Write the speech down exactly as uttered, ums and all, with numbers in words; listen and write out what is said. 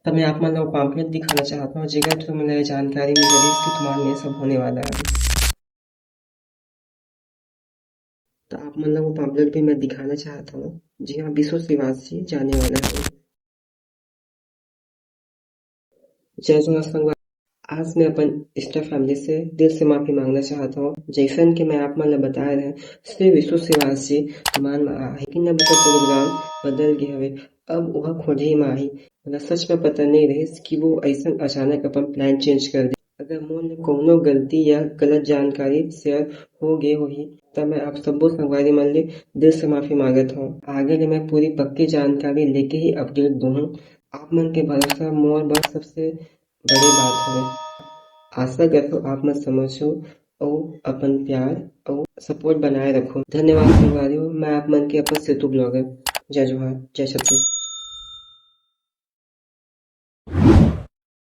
त मैं आप मन ला वो pamphlet दिखाना चाहत हूँ, जेकर through मोला ये जानकारी मिल रही कि तुम्हार में सब होने वाला है। त आप मन ला वो pamphlet भी मैं दिखाना चाहत हूँ, जी हाँ, विश्व श्रीवास जी जाने वाला है। जय जोहार संगवारी, आज मैं अपन Insta family से दिल से माफी मांगना चाहत हूँ। जैसन कि मैं आप मन ला बताए रहे, श्री विश्व श्रीवास जी मान में आही, लेकिन अब ओकर program बदल गए हवे। अब वह खोजही में आही। मतलब सच में पता नहीं रहिस कि वो ऐसन अचानक अपन plan change कर दे। अगर मोर ले कोनो गलती या गलत जानकारी share हो गए होही, त मैं आप सब्बो संगवारी मन ले दिल से माफी मांगत हूँ। आगे ले मैं पूरी पक्की जानकारी लेके ही update दूँ। आप मन के भरोसा मोर बर सबसे बड़े बात हवे। आशा करथों आप मन समझो अउ अपन प्यार अउ support बनाए रखो। धन्यवाद संगवारी हो, मैं आप मन के अपन सेतु blogger। जय जोहार, जय छत्तीसगढ़।